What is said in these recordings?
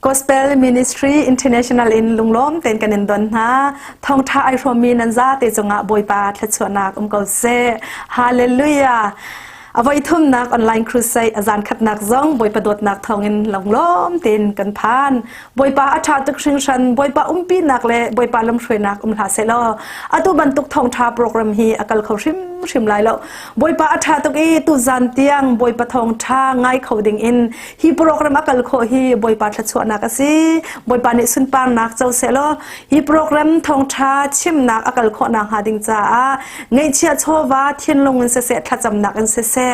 Gospel Ministry International in lunglawm tein kan in don hna. Thawngtha ai hrawmmi nan zate cungah Bawipa thluachuahnak um ko seh. Hallelujah. A voi thumnak online crusade a zan khatnak zong Bawipa dawtnak thawngin lunglawm tein kan phan. Bawipa a ṭha tuk hringhran, Bawipa umpinak le Bawipa lamhruainak um hlah sehlaw atu bantuk thawngṭha program hi a kal kho hrimhrim lai lo. Bawipa a ṭha tuk i tuzan tiang Bawipa thawngṭha ngai kho ding in hi program a kal khawh hi Bawipa thluachuahnak a si. Bawipa nih sunparnak co sehlaw hi program thawngṭha chimnak a kal khawh nakhnga ding caah ngeihchiah chawva thinlung in siseh thlacamnak in siseh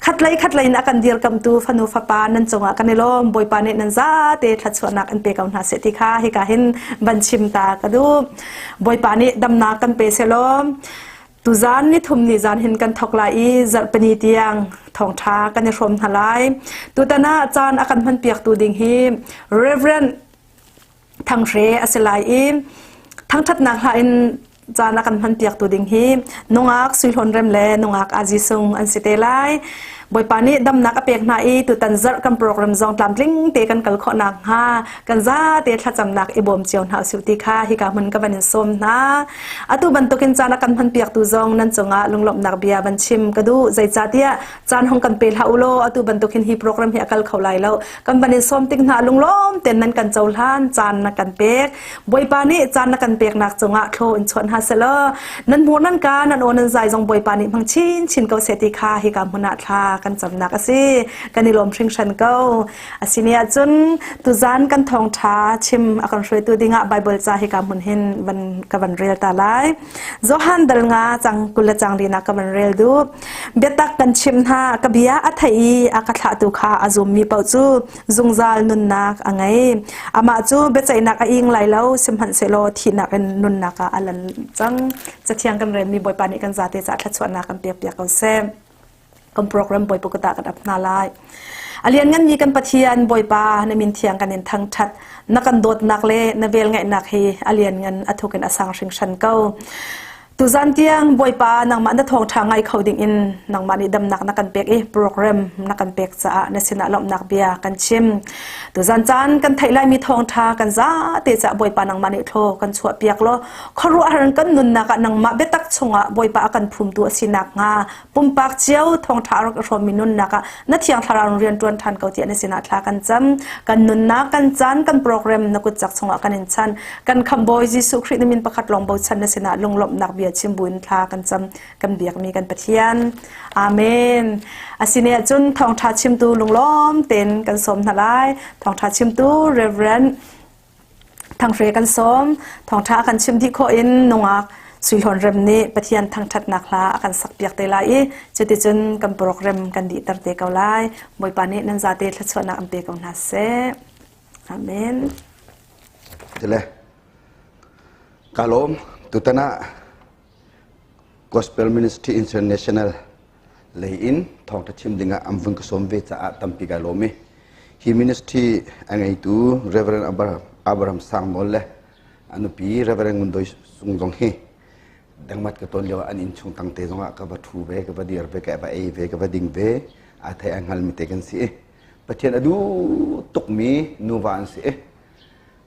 khatlei khatlei in a kan dirkamtu fanu fapa nan cungah kan i lawm. Bawipa nih nan zate thluachuahnak in pe ko hna seh ti kha hika hin van chim ta ka duh. Bawipa nih damnak kan pe sehlaw Tuzaan nithum ni zan hin kan thok lai i zarhpini tiang thawngṭha kan i hrawm hna lai. Tutan ah caan a kan hmanpiaktu ding hi Reverend Thang Hre a si lai i thangṭhatnak hla in caan a kan hmanpiaktu ding hi nungak Sui Hlawn Rem le nungak Azi Sung an si te lai. Bawipa nih damnak a pek hna i tutan zarh kan program zong tlamtling te kan kal khawh nakhnga kan zate thlacamnak i bawm cio hna usih ti kha hika hmun ka van in sawm hna. Atu bantukin caan a kan hmanpiaktu zong nan cungah lunglawmhnak bia van chim ka duh. Zeicahtiah caan hong kan pe hlah u law atu bantukin hi program hi a kal kho lai lo. Kan van in sawm tik hna lunglawm ten nan kan cohlan caan na kan pek. Bawipa nih caan na kan peknak cungah thlaw in chuan hna selaw nan hmur nan ka nan aw nan zai zong Bawipa nih hmang chinchin ko seh ti kha hika hmun ah thla kan camnak a si. Kan i lawm hringhran ko. Asini ahcun tuzan kan thawngṭha chim a kan hruaitu dingah Bible ca hika hmun hin van ka van rel ta lai. Johan dal nga cang kul le cang linak ka van rel duh. Biatak kan chim hna ka bia a thei i a ka thlahtu kha a zummi paoh cu zungzal nunnak a ngei. Amah cu biaceihnak a ing lai lo, sihmanhsehlaw thihnak in nunnak ah a lan cang. Cathiang kan relmi Bawipa nih kan zate caah thluachuahnak kan pekpiak ko seh. Kan program Bawipa kut ah kan ap hna lai. A liannganmi kan Pathian Bawipa na min thiang kan in thangṭhat. Na kan dawtnak le na velngeihnak hi a lianngan a thuk in a sang hringhran ko. Tuzan tiang Bawipa nangmah na thawngṭha ngai kho ding in nangmah nih damnak na kan pek i program na kan pek caah na sinah lawmhnak bia kan chim. Tuzan caan kan theih laimi thawngṭha kan zate caah Bawipa nangmah nih thlaw kan chuah piak law khuaruahhar in kan nunnak ah nangmah biatak chungah Bawipa a kan phumtu a si nakhnga pumpak cio thawngṭha a rak i hrawmmi nunnak ah na thiang thlarau rian ṭuan ṭhan ko tiah na sinah thla kan cam. Kan nunnak, kan caan, kan program na kut cak chungah kan in chan. Kan khamhbawi Jesuh Khrih na min pakhat lawng bochan na sinah lunglawmhnak bia chim buin thla kan cam kan biakmi kan Pathian. Amen. Asine ahcun thawngṭha chimtu lunglawm tein kan sawm hna lai. Thawngṭha chimtu Reverend Thanghre kan sawm. Thawngṭha kan chim dih khawh in nungak Suihlawn Rem nih Pathian thangṭhatnak hla a kan sakpiak te lai i cuticun kan program kan dihter te ko lai. Bawipa nih nan zate thluachuahnak an pe ko hna seh. Amen. Tile ka lawm tutan ah Gospel Ministry International lei in thawngtha chim dingah an vun ka sawm ve caah tampi kai lawm i hi ministry a ngeitu Reverend Abraham Sangnawl le a nupi Reverend Ngun Doi Sung zong hi dangmat ka ton lio an inn chung tang te zongah ka va thu ve ka va dir ve ka va ei ve ka va ding ve a thei a hngal mi te kan si i Pathian a duh tukmi nuva an si i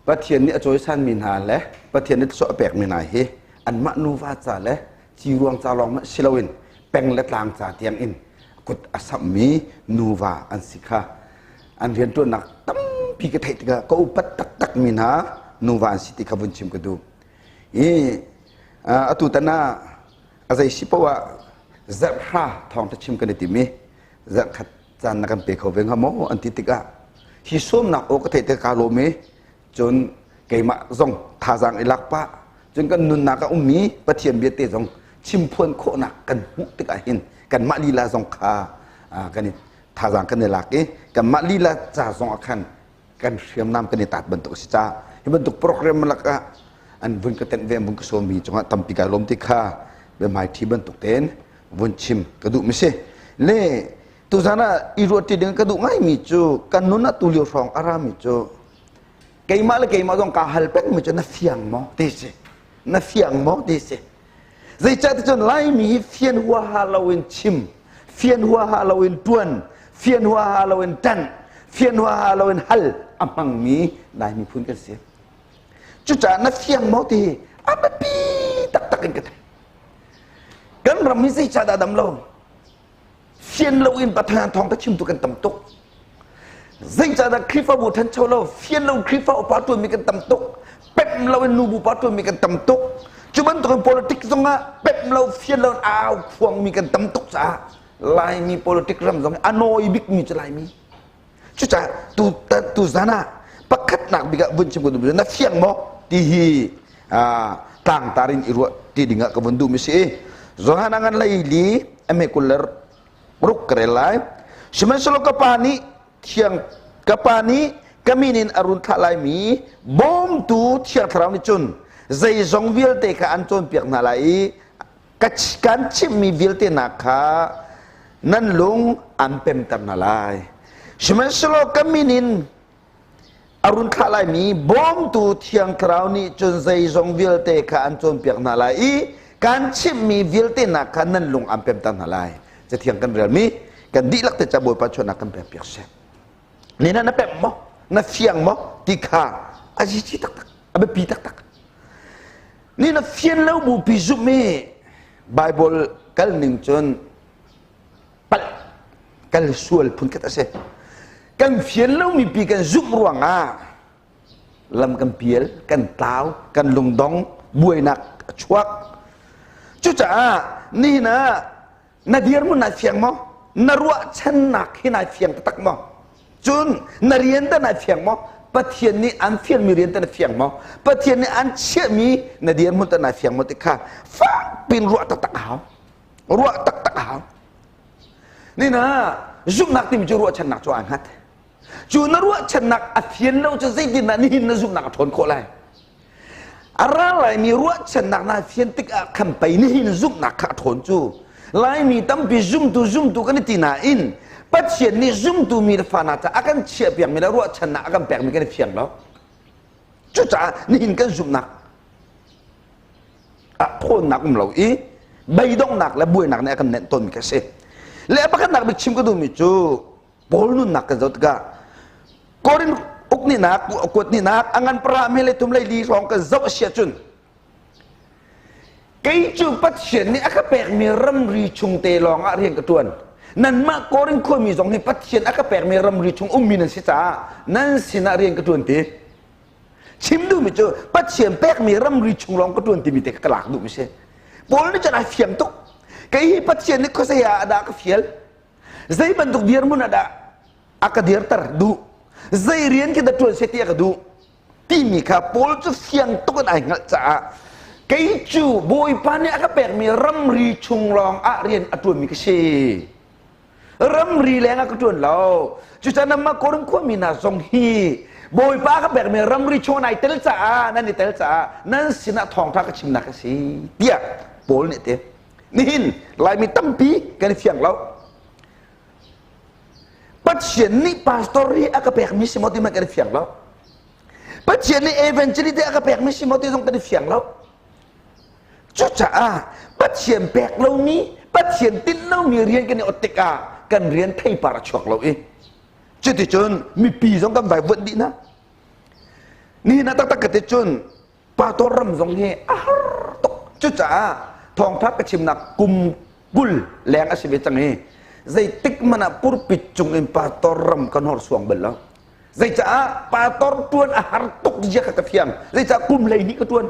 Pathian nih a cawisanmi hna le Pathian nih thluachuah a pekmi hna hi anmah nuva ca le ciruang ca lawng hmanh si loin peng le tlang ca tiang in kut a samhmi nuva an si kha an rianṭuannak tampi ka theih tikah ka upat taktakmi hna nuva an si ti kha vun chim ka duh. I atu tan ah a zei si paoh ah zarh hra thawngṭha chim kan i tim i zarh khat caan na kan pe kho ve hnga maw an ti tikah hi sawmnak aw ka theih te kaa lawm i cun keimah zong thazaang i lak pah cun kan nunnak a ummi Pathian bia te zong chimphuan khawhnak kan hmuh tikah hin kanmah lila zong kha kan i thazaang kan i lak i kanmah lila ca zong ah khan kan hriamnam kan i tat bantuk a si caah hi bantuk program lakah an vun ka tenh ve an vun ka sawmmi cungah tampi kai lawm ti kha biahmai ṭhi bantuk tein vun chim ka duh mi si le tuzan ah i ruah ṭi ding ka duh ngaimi cu kan nun ah tulio hrawng a rami cu keimah le keimah zong kaa hal peng mi cu na fiang maw ti si na fiang maw ti si zeicah ti cun laimi hi fian huaha loin chim fian huaha loin ṭuan fian huaha loin ṭanh. Fian huaha loin hal a hmangmi Lai miphun kan si. Cucaah na fiang maw ti hi a biapi taktak in ka thei. Kan ram hi zeicahdah dam lo? Fian loin Pathian thawngtha chimtu kan tam tuk. Zeicahdah Khrihfabu ṭhancho lo, fian lo Khrihfa upa ṭuanmi kan tam tuk. Pemh loin nubu pa ṭuanmi kan tam tuk. Cu bantukin politics zongah pemh lo, fian lo au khuangmi kan tam tuk caah Laimi politic ram zong a nawi bikmi cu Laimi. Cucaah tu tu zan ah pakhatnak bik ah vun chim ka duh na fiang maw ti hi tlangtar in i ruah ti ding ah ka vun duh mi si. Johan ngan lei li ame kuller ruk ka rel lai. Sihmanhsehlaw ka pa nih thiang ka pa nih ka min in a run thlah laimi bawmtu thiang thlarau nih cun zeizong vialte kha an cawnpiak hna lai i kan chimhmi vialte hna kha nan lung an pemter hna lai. Sihmanhsehlaw ka min in a run thlah laimi bawmtu Thiang Thlarau nih cun zeizong vialte kha an cawnpiak hna lai i kan chimhmi vialte hna kha nan lung an pemter hna lai. Cathiang kan relmi kan dihlak te ca Bawipa chuahnak kan pek piak seh. Ni na na pemh maw? Na fiang maw? Ti kha a zici taktak, a biapi taktak. Ni na fian lo bupi zumh i Bible kal ning cun palh kal sual phun khat a si. Kan fian lomi pi kan zumh ruangah lam kan pial, kan tlau, kan lungdong, buainak a chuak. Cucaah nihin ah na dirhmun nai fiang maw? Na ruahchannak hi nai fiang taktak maw? Cun na rian tah nai fiang maw? Pathian nih an fialmi rian tah na fiang maw? Pathian nih an chiahmi na dirhmun tah nai fiang maw ti kha fak pin ruah taktak a hau. Ruah taktak a hau. Nina zumhnak timi cu ruahchannak cu aa hngat. Cu na ruahchannak a fian lo cu zeitindah nihin na zumhnak a ṭhawn khawh lai? A ra laimi ruahchannak na fian tikah khan pei nihin zumhnak kha a ṭhawn cu. Laimi tampi zumtu zumtu kan i ti nain Pathian nih zumtu mi le fa hna caah a kan chiahpiakmi le ruahchannak a kan pekmi kan i fiang lo. Cucaah nihin kan zumhnak ah ṭhawnnak um lo i beidonghnak le buainak nih a kan nenh tawnmi kha a si. Le pakhatnak bik chim ka duhmi cu Paul nunnak kan zoh tikah Korin ukninak kuatninak a ngan para me le tum lei li hrawng kan zoh a si ahcun kei cu Pathian nih a ka pekmi ramri chung te lawng ah rian ka ṭuan. Nanmah Korin khuami zong hi Pathian a ka pekmi ramri chung ummi nan si caah nan sinah rian ka ṭuan ti. Chim duhmi cu Pathian pekmi ramri chung lawng ka ṭuan timi te ka lak duhmi si. Paul nih cun ai fiang tuk. Kei hi Pathian nih khuazei ah dah ka fial? Zei bantuk dirhmun ah dah a ka dirter duh? Zei rian khi dah ṭuan seh ti a ka duh? Timi kha Paul cu fiang tuk in ai hngalh caah kei cu Bawipa nih a ka pekmi ramri chung lawng ah rian a ṭuanmi ka si. Ramri leng ah ka ṭuan lo. Cucaah nanmah Korin khuami hna zong hi Bawipa a ka pekmi ramri chung ah nai tel caah nan i tel caah nan sinah thawngṭha ka chimnak a si tiah Paul nih a ti. Nihin Laimi tampi kan i fiang lo. Pathian nih pastor hi a ka pekmi si maw ti hmanh kan i fiang lo. Pathian nih evangelist a ka pekmi si maw ti zong kan i fiang lo. Cucaah Pathian pek lomi, Pathian tinh lomi rian kan i ot tikah kan rian theipar a chuak lo i cuticun mipi zong kan vaivuanh dih hna. Nihin ah taktak ka ti cun Pastor ram zong hi a har tuk. Cucaah thawngtha ka chimnak kum 20 leng a si ve cang hi. Zeitik hmanh ah pulpit cung in pastor ram ka hnorsuang bal lo. Zeicaah pastor tuan a har tuk zia kha ka fiang. Zeicah kum 12 ka tuan.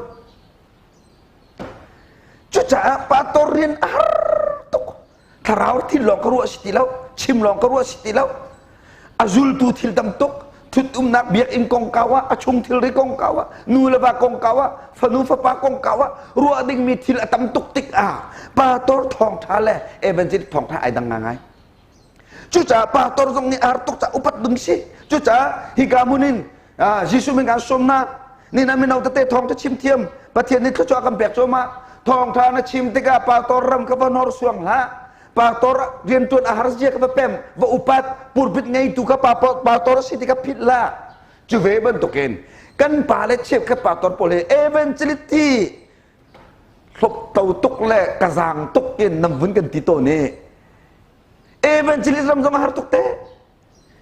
Cucaah pastor rian a har tuk. Thlarau thil lawng ka ruah si ti lo, chim lawng ka ruah si ti lo. A zultu thil tam tuk, ṭhut-umnak biakinn kongkau ah, a chung thilri kongkau ah, nu le va kongkau ah, fanu fapa kongkau ah, ruah dingmi thil a tam tuk tikah pastor thawngṭha le evangelist thawngṭha ai dang ngai. Cucaah pastor zong nih ar tuk caah upat ding si. Cucaah hika hmun in Jesuh min kan sawm hna. Ni na mino tete thawngṭha chim thiam Pathian nih thluachuah kan pek cuahmah. Thawngṭha na chim tikah pastor ram kha va hnorsuang hlah. Pastor rianṭuan a har zia kha va pem, va upat, pulpit ngeitu kha pastor a si ti kha philh hlah. Cu ve bantukin kan pa le cheukhat pastor pawl hi evangelist hlop to tuk le ka zaang tuk in nam vun kan ti tawn i evangelist ram zong a har tuk te.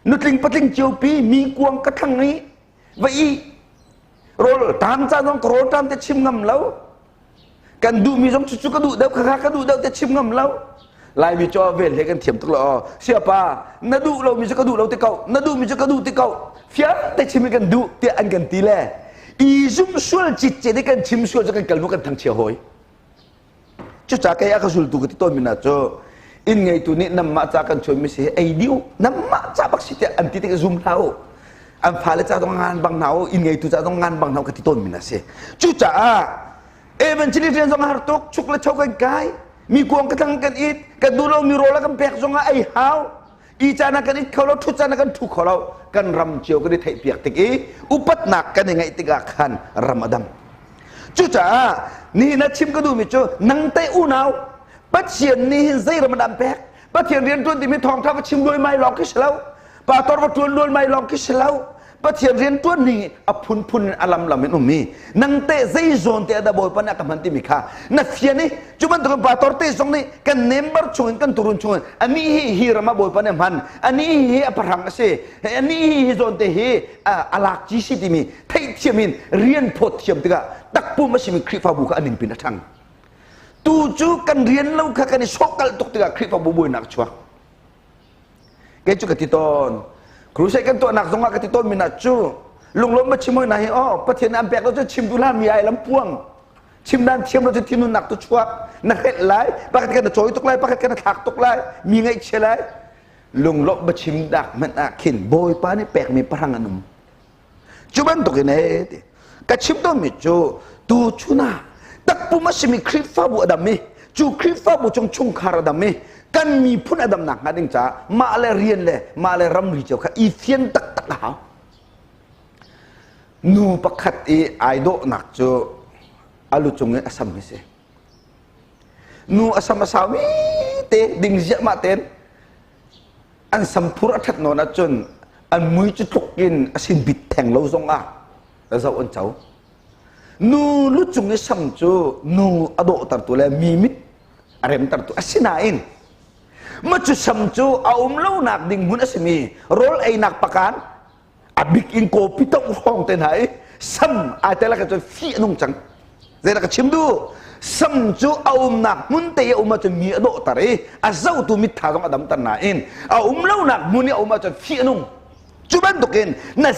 Nutling patling ciopi mi kuang ka thlang i va i rawl tam ca zong ka rawl tam te chim ngam lo. Kan duhmi zong cucu ka duh deuh kha ka duh deuh te chim ngam lo. Laimi cu vel he kan thiam tuk lo. Aw siapa na duh lomi cu ka duh lo ti ko, na duhmi cu ka duh ti ko. Fiang te chim in kan duh tiah an kan ti le i zum sual citcet i kan chim sual cu kan kal mu kan thangchia hawi. Cucaah kei a ka zultu ka ti tawnmi hna cu inn ngeitu nih nanmah ca kan chuanmi si ei dih u nanmah ca bak si tiah an ti tik zum hlah u an fale ca zong ngan bang hna u inn ngeitu ca zong ngan bang hna u ka ti tawnmi hna si. Cucaah evangelist rian zong a har tuk chuk le cho kan kai mi kuang ka tlang kan it kan duh lomi rawl a kan pek zong ah ei hau i caan ah kan it kho lo ṭhut caan ah kan ṭhu kho lo kan ram cio kan i theihpiak tik i upatnak kan i ngeih tikah khan ram a dam. Cucaah nihin ah chim ka duhmi cu nang te unau Pathian nih hin zei ram a dam pek? Pathian rian ṭuan timi thawngṭha va chim luaimai lawng khi si lo, pastor va ṭuan luaimai lawng khi si lo. Pathian rian ṭuan ning a phunphun in a lamlam in um i nang teh zei zawn te dah Bawipa nih a ka hman timi kha na fian i cu bantukin pastor te zong nih kan member chungin kan turun chungin anih hi hi ram ah Bawipa nih a hman, anih hi hi a pahrang a si, anih hi hi zawn te hi a lak ci si timi theihthiam in rian phawt thiam tikah takpum a simi Khrihfabu kha a ningpin a ṭhang. Tu cu kan rian lo kha kan i sawhkalh tuk tikah Khrihfabu buainak a chuak. Kei cu ka ti tawn. Crusade kan tuahnak zongah ka ti tawn mi na cu lunglawm ma chim hoi na hi oh Pathian an pek lo cu chim tu hlah mi ai lam puang chim dan thiam lo cu thinunnak tu chuak na hrelh lai pakhat kan na cawi tuk lai pakhat kan na thlak tuk lai mi ngaihchia lai lunglawmh ba chim dak hmanh ah khin Bawipa nih pekmi pahrang an um. Cu bantuk in ee ti ka chim tawnmi cu tu chun ah takpum a simi Khrihfabu a dam i cu Khrihfabu chung chungkhar a dam i kan miphun a damnak hnga ding caah mah le rian le mah le ramri cio kha i fian taktak a hau. Nu pakhat i ai dawhnak cu a lu cung i a sam hi si. Nu a sam a saumi te ding ziahmah tein an samphur a ṭhat nawn ahcun an mui cu tluk in a sin bit theng lo zong ah zoh an co. Nu lu cung i sam cu nu a dawhtertu le mi mit a remtertu asinain ma cu sam cu a um lonak ding hmun a simi rawl einak pakan a bik in kawpi to hrawng te hna i sam ai tel ka cu fih a nung cang. Zeidah ka chim duh? Sam cu a umnak hmun te i a um ahcun mi a dawhter i a zohtu mittha zong a damter nain a um lonak hmun i a um ahcun fih a nung. Cu bantukin na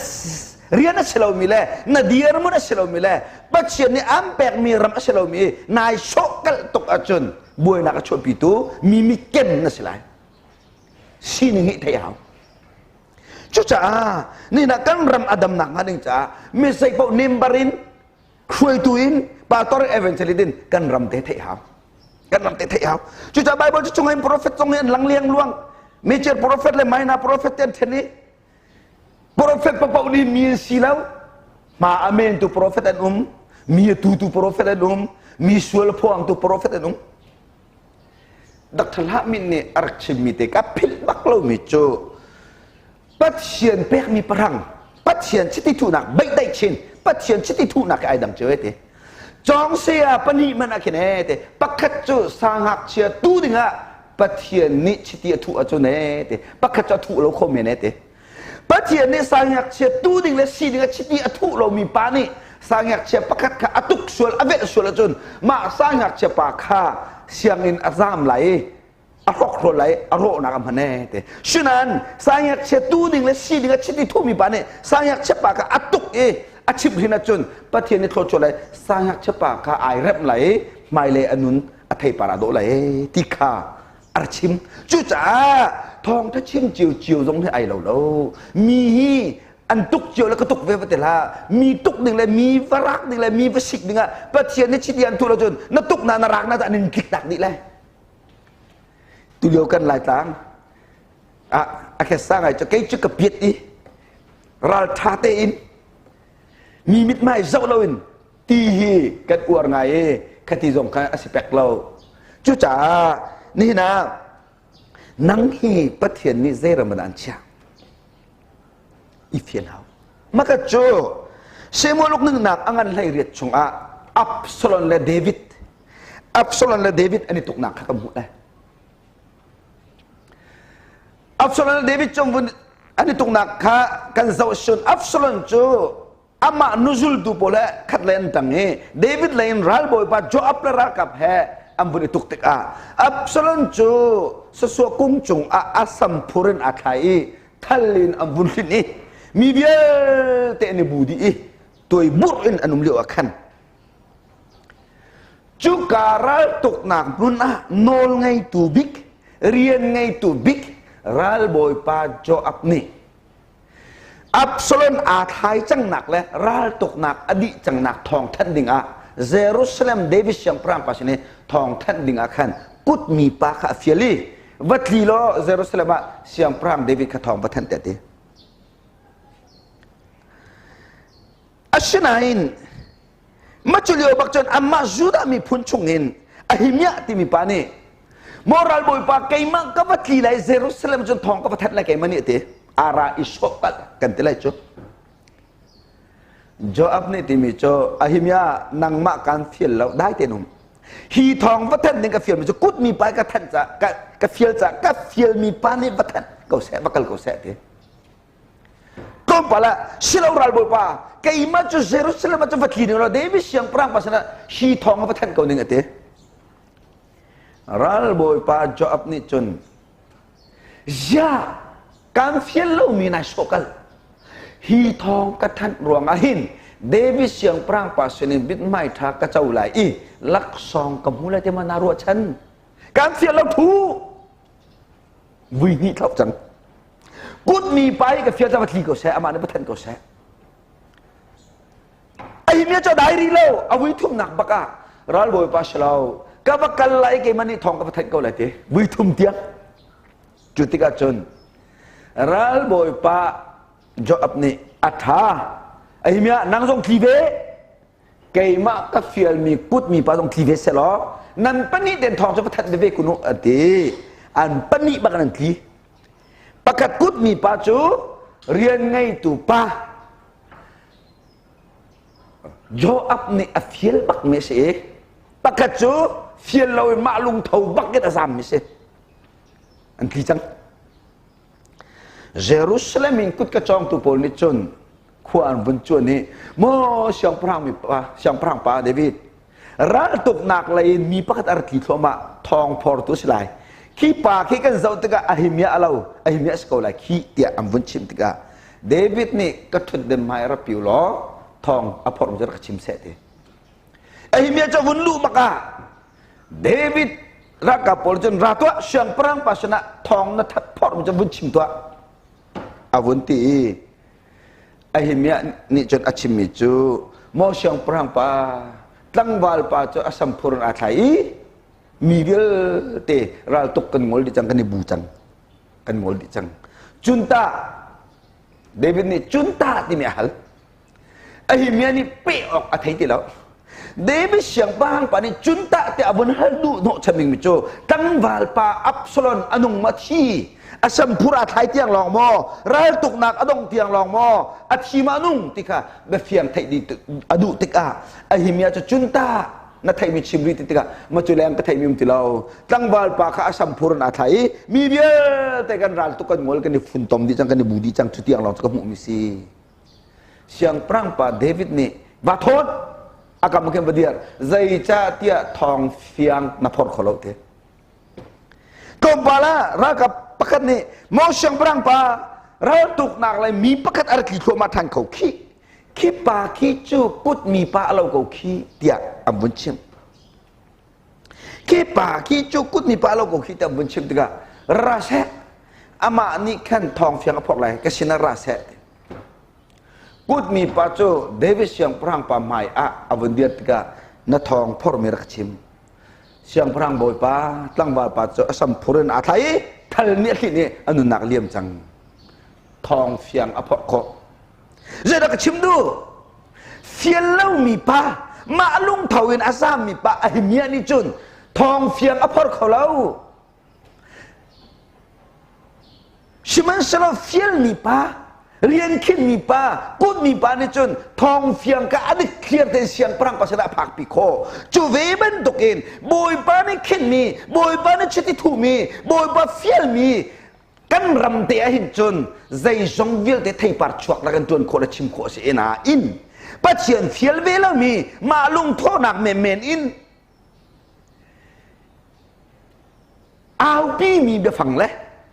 rian a si lomi le na dirhmun a si lomi le Pathian nih an pekmi ram a si lomi nai sawhkalh tuk ahcun buainak a chuahpitu mi mikem na si lai. Sining hi theih hau. Cucaah nihin ah kan ram a damnak hnga ding caah mi zei paoh member in hruaitu in pastor evangelist in kan ram te theih hau kan ram te theih hau. Cucaah Bible cu chung hin prophet zong hi an lang liang luang major prophet le minor prophet te an then i prophet papoh nih mi an si lo hma a men tu prophet an um mi a tu tu prophet an um mi sual phuang tu prophet an um. Dr. Hlah Min nih a rak chimmi te ka philh bak lomi cu Pathian pekmi pahrang Pathian chiti thuhnak baihdaih chin Pathian chiti thuhnak hi ai dang cio te cawng saya pahnih man ah khin e te pakhat cu sa ngakchia tu dingah Pathian nih chiti a thuh ahcun e te pakhat cu a thuh lo kho men e te Pathian nih sangngakchia tu ding le si ding a chiti a thuh lomi pa nih sangngakchia pakhat kha a tuk sual a velh sual ahcun mah sangngakchia pa kha sianginn a zaam lai i a hrokhrol lai a rawhnak a hman ee te. Sinan sangngakchia tu ding le si ding a chiti thuhmi pa nih sangngakchia pa kha a tuk i a chimh hrin ahcun Pathian nih thlawchuah lai sangngakchia pa kha ai remh lai i hmailei a nun a theipar a dawh lai ti kha a ra chim. Cucaah thawngtha chim ciocio zong hi ai lo lo. Mi hi an tuk cio le ka tuk ve va ti hlah. Mi tuk ding le mi va rak ding le mi va sik ding ah Pathian nih chiti an thuh lo cun na tuk na na rak na an in tlik tak dih lai. Tulio kan Laitlang ah a khesa ngai cu kei cu ka piat i ral tha tein mi mithmai zoh loin ti hi kan uar ngai i khati zong kha a si pek lo. Cucaah nihin ah nang hi Pathian nih zei ram an chiah i fian hau. Maka cu Samuel ukningnak a ngan hlei riat chungah Absalom le David Absalom le David an i tuknak kha kan hmuh lai. Absalom le David cu vun An i tuknak kha kan zoh sun. Absalom cu amah nuzultu pawl he khat lei an tang i David lei in ralbawipa Joab le ralkap he an vun i tuk tikah Absalom cu sasua kung cung ah a samphur in aa thlai i thal in an vun hlinh i mi vialte an i bu dih i tuai burh in an um lio ah khan cuka raltuknak hmun ah nawl ngeitu bik, rian ngeitu bik ralbawipa Joab nih Absalom aa thlai cangnak le raltuknak a dih cangnak thawng thanh dingah Jerusalem David siangpahrang pa sin i thawng thanh dingah khan kutmi pa kha a fial i, va tli law Jerusalem ah siangpahrang David kha thawng va thanh te ti. Asinain mah cu lio bak cun amah Judah miphun chungin Ahimiah timi pa nih, maw ralbawipa, keimah ka va tli lai, Jerusalem cun thawng ka va thanh lai keimah nih ti ara i sawh palh kan ti lai cu. Joab nih timi cu, Ahimiah, nangmah kan fial lo, dai te num. Hi thawng va thanh ding ka fial mi cu kut mi pa ka thanh ca ka fial ca ka fial mi pa nih va thanh ko seh, va kal ko seh ti. Tlawmpal ah, silo ralbawipa, keimah cu Jerusalem ah cu va tli ning law David siangpahrang pa sinah hi thawng va thanh ko ning a ti. Ralbawipa Joab nih cun, ziah kan fial lomi nai sawh kal? Hi thawng ka thanh ruangah hin David siangpahrang pa sinin mithmai ṭha ka co lai i laksawng ka hmu lai ti ma naa ruahchan? Kan fial lo thu vui hnih thlauh cang. Kutmi pa hi ka fial ca va tli ko seh, amah nih va thanh ko seh. Ahimia cu dai rih lo, a vui thumnak bak ah ralbawi pa si lo, ka va kal lai, keimah nih thawng ka va thanh ko lai ti vui thum tiang. Cu tikah cun ralbawi pa Joab nih, a ṭha, Ahimia, nang zong tli ve, keimah ka fialmi kutmi pa zong tli ve selaw nan pahnih ten thawng cu va thanh veve kun u a ti. An pahnih bak an tli. Pakhat kutmi pa cu rian ngeitu pa Joab nih a fial bak mi a si i pakhat cu fial lo in mah lungtho bak in a zam mi si. An tli cang. Jerusalem in kut ka cawngtu pawl nih cun khua an vun cuan i, maw siangpahrang mi pa, siangpahrang pa David, raltuknak lei in mi pakhat a ra tli thluahmah, thawng phortu si lai, khi pa khi kan zoh tikah Ahimiah a lo, Ahimiah si ko lai khi, tiah an vun chim tikah David nih, ka ṭhutden hmai ra piu law thawng a phorh mi cu rak ka chim seh ti. Ahimiah cu vun luh bak ah David ralkap pawl cun, ra tuah, siangpahrang pa sinah thawng na that phorh mi cu vun chim tuah a vun ti i Ahimiah nih cun a chimmi cu, maw siangpahrang pa, tlangval pa cu a samphur in aa thlai i mi vialte raltuk kan ngol dih cang, kan i bu cang, kan ngol dih cang. Cun tah? David nih cun tah timi a hal. Ahimiah nih peh awk a thei ti lo. David siangpahrang pa nih cun tah tiah a vun hal duh hnawhchan dingmi cu tlangval pa Absalom a nung ma thi, a samphur aa thlai tiang lawng maw, raltuknak a dong tiang lawng maw, a thi ma nung ti kha biafiang theih dih a duh tikah Ahimiah cu cun tah na theihmi chim rih ti tikah, ma cu leng ka theihmi um ti lo, tlangval pa kha a samphur in aa thlai i mi vialte kan raltuk kan ngol, kan i funtom dih cang, kan i bu dih cang, cu tiang lawng cu ka hmuhmi si. Siangpahrang pa David nih, va thawt, a kam khin va dir, zeicah tiah thawng fiang na phor kho lo ti. Tlawmpal ah ralkap pakhat nih, maw siangpahrang pa, raltuknak le mi pakhat a ra tli thluahmah ṭhan ko khi, khi pa khi cu kut mi pa a lo ko khi, tiah an vun chimh. Khi pa khi cu kut mi pa lo ko khi tiah vun chim tikah, ra seh, amah nih khan thawng fiang a phorh lai, ka sinah ra seh. Kut mi pa cu David siangpahrang pa hmai ah a vun dir tikah, na thawng phorhmi rak chim. Siangpahrang bawipa, tlangval pa cu a samphur in aa thlai i thal nih a hlinh i a nunnak liam cang. Thawng fiang a phorh khawh. Zeidah ka chim duh? Fial lomi pa, mah lungtho in a zaammi pa Ahimiah nih cun thawng fiang a phor kho lo. Sihmanhsehlaw fialmi pa, rian khinmi pa, kutmi pa nih cun thawng fiang ka a dikthliar tein siangpahrang pa sinah a phakpi khawh. Cu ve bantukin Bawipa nih khinmi, Bawipa nih chiti thuhmi, Bawipa fialmi. Kan ram te ah hin cun zeizong vialte theipar chuak la kan ṭuan khawh le chim khawh a si nain Pathian fial ve lomi mah lungthawhnak menmen in aupi mi biafang le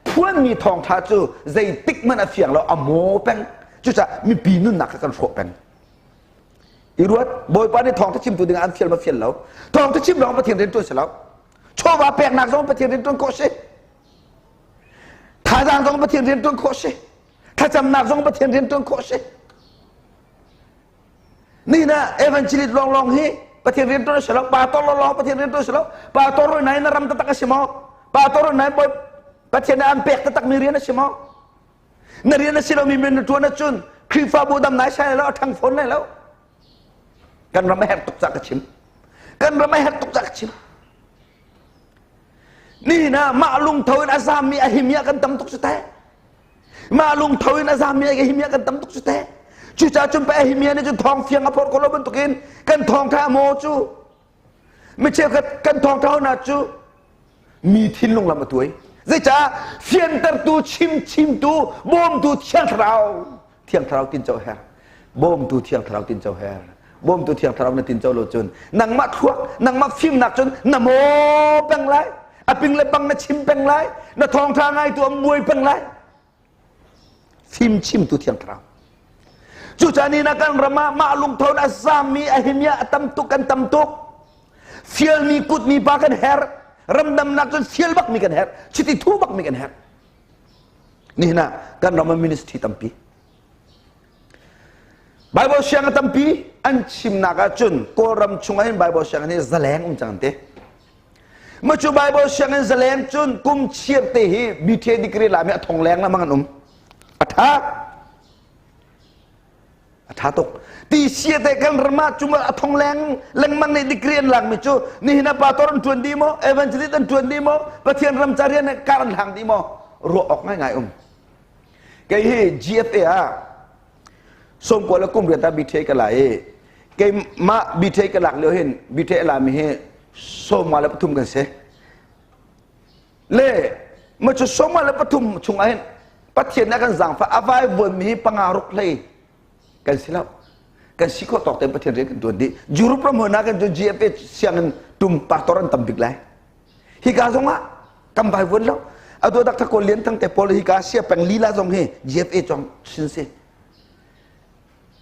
phuanmi thawngṭha cu zeitik hmanh a fiang lo, a maw peng. Cucaah mipi nunnak kha kan hrawh peng. I ruat, Bawipa nih thawngṭha chimtu dingah an fial ma fial lo? Thawngṭha chim lawng Pathian rian ṭuan si lo. Chawva peknak zong Pathian rian ṭuan khawh si. Thazaang zong Pathian rian ṭuan khawh si. Thlacamnak zong Pathian rian ṭuan khawh si. Ni na evangelist lawnglawng hi Pathian rian ṭuan si lo. Pastor lawnglawng Pathian rian ṭuan si lo. Pastor roi nai na ram taktak a si maw? Pastor roi nai Pathian nih an pek taktak mi rian a si maw? Na rian a si lomi men na ṭuan ahcun Khrihfabu dam nai sai lo, a ṭhang fawn lai lo. Kan ram a herh tuk ca ka chim. Kan ram a herh tuk ca ka chim. Nihin ah mah lungtho in a zammi a himia kan tam tuk cu teh. Mah lungtho in a zammi a himia kan tam tuk cu teh. Cucaah cun pa ahimia nih cun thawng fiang a phorh ko lo bantukin kan thawngtha maw cu mi cheukhat kan thawngtha hna cu mi thinlung lam a tuai. Zeicah fiantertu, chimchimtu, bawmtu Thiang Thlarau, Thiang Thlarau tinco her. Bawmtu Thiang Thlarau tinco her. Bawmtu Thiang Thlarau na tinco lo cun nangmah thluak, nangmah fimnak cun na maw peng lai. A ping le pang na chim peng lai. Na thawngtha ngaitu an buai peng lai. Fimchimtu Thiang Thlarau. Cucaah ni na kan ram ah mah lungtho a zammi a himia a tam tuk kan tam tuk. Fialmi kutmi pa kan herh. Ramdamnak cun fial bakmi kan herh. Chiti thu bakmi kan herh. Nihin ah kan ram ah ministry tampi. Bible siang a tampi an chimnak ahcun Kawlram chungah hin Bible sianginn hi zaleng um cang te. Ma cu Bible sianginn zaleng cun kum chiar te hi BTA degree lami a thong leng lamang an um. A tha. A tha tuk. Ti sia te kan ram ah cu a thong leng lengmang nih degree an lakmi cu nihin ah pastor an tuan dih maw evangelist an tuan dih maw Pathian ram ca rian kar an hlang dih maw ruah awk ngaingai um. Kei hi GFA ah sawmkua le kum riat ah BTA ka la i keimah BTA ka lak lio hin BTA lami hi 53 kan si. Le ma cu 53 chung ah hin Pathian nih a kan zaangfah a vaivuan mi hi panga ruk hlei kan si lo. Kan si khawh tawk tein Pathian rian kan tuan dih. Europe ram hna kan cu GFA sianginn tum pastor an tam bik lai. Hika zong ah kan vaivuan lo. Atu Dr. Kawl Lian Thang te pawl hika sia peng lila zong hi GFA cong sin si.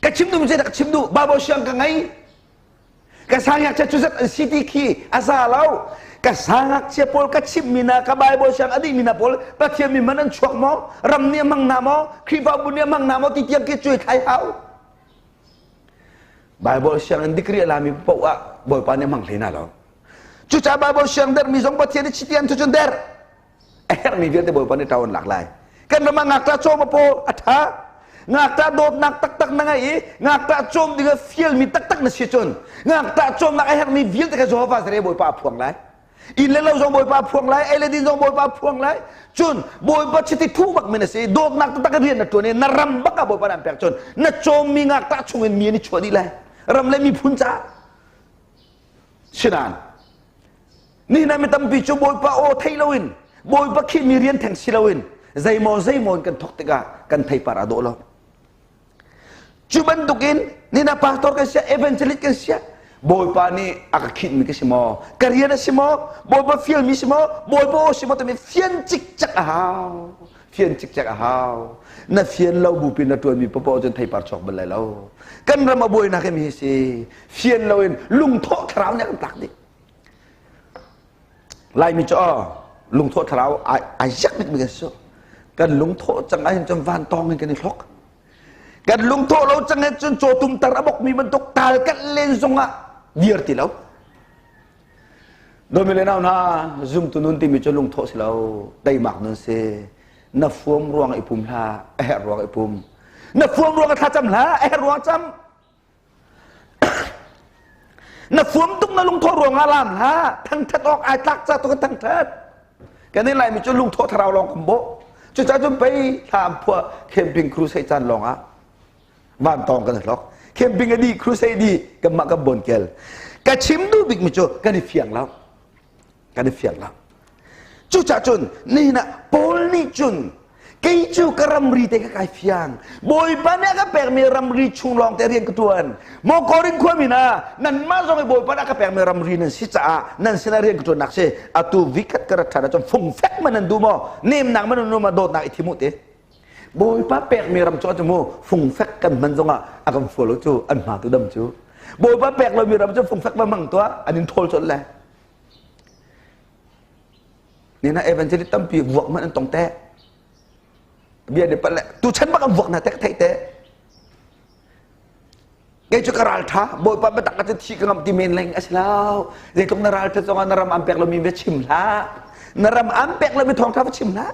Ka chim duh mi ka chim duh Bible siang ka ngei. Ka sangngakchia cu zat an si ti khi a za lo. Ka sangngakchia pawl ka chimmi na ka Bible siang a dihmi na pawl Pathian mi man an chuak maw? Ram nih a hmang na maw? Khrihfabu nih a hmang na maw? Ti tiang khi cuai thlai hau. Bible siang in degree a lami paoh ah Bawipa nih a hmang hlei na lo. Cucaah Bible siang dermi zong Pathian nih chiti an cu cun der. A herhmi vialte Bawipa nih ṭau an lak lai. Kan ram ah ngakṭah cawm a paw a ṭha. Ngakṭah dawtnak taktak na ngei i ngakṭah cawm ding ah fialmi taktak na si cun ngakṭah cawmnak a herhmi vialte kha Jehovah Jireh Bawipa a phuang lai. Inn le lo zong Bawipa a phuang lai, ei le din zong Bawipa a phuang lai. Cun Bawipa chiti thu bak mi na si, dawtnak taktak in rian na ṭuan i na ram bak ah Bawipa nih an pek cun na cawmmi ngakṭah chungin mi an i chuah dih lai. Ram le miphun caah Sinain nihin ah mi tampi cu Bawipa aw thei loin Bawipa khihmi rian theng si loin zeimaw zeimaw in kan thawk tikah kan theipar a dawh lo. Cu bantukin nihin ah pastor kan siah evangelist kan siah Bawipa nih a ka khinhmi ka si maw? Ka rian a si maw? Bawipa fialmi si maw? Bawipa aw si maw timi fian cikcek a hau. Fian cikcek a hau. Na fian lo bupi na ṭuanmi paoh cun theipar chuak bal lai lo. Kan ram a buainak hi mi si. Fian loin lungthawh thlarau nih an tlak dih. Laimi cu aw lungthawh thlarau ai ziak bik mi kan si. Kan lungthawh cang ahhin cun van tawng in kan i hlok. Kan lungthawh lo cang hin cun cawtum tar a bok mi bantuk tal kan len zongah dir ti lo. Dawmi le nau hna zumtu nun timi cu lungthawh si lo teimak nun si. Na fuam ruang i pum hlah, a herh ruang i pum. Na fuam ruang thlacam hlah, a herh ruang cam. Na fuam tuk na lungthawh ruang ah laam hlah, thangthat awk ai tlak ca tu kan thangthat. Kan i Laimi cu lungthawh thlarau lawng kan bawh. Cucaah cun pei thla an phuah camping crusade caan lawng ah van tawng kan hlok. Camping a dih crusade dih kanmah kan bon kel. Ka chim duh bik mi cu kan i fiang lo. Kan i fiang lo. Cucaah cun nihin ah Paul nih cun Kei cu ka ramri te ka kai fiang. Bawipa nih a ka pekmi ramri chung lawng te rian ka ṭuan. Maw Korin khuami hna, nanmah zong i Bawipa nih a ka pekmi ramri nan si caah nan sinah rian ka ṭuannak si. Atu vikhat ka rat ṭhan ahcun fungfek man nan duh maw? Nemnak man nan duh maw? Dawtnak i thim u ti. Bawipa pekmi ram cu mu fungfek kan hman zongah a kan fual lo cu an hma tu dam cu. Bawipa pek lomi ram cu fungfek va hmang tuah an in ṭhawl colh le. Nina evangelist tampi vuak hmanh an tong te. Bia ni pat le tu chan bak an vuak na te ka theih te. Kei cu ka ral tha bawipa biatak ka thi ka ngam ti men leng a si lo. Zeitluk na ral tha zongah na ram an pek lomi va chim hlah. Na ram an pek lomi thawngtha va chim hlah.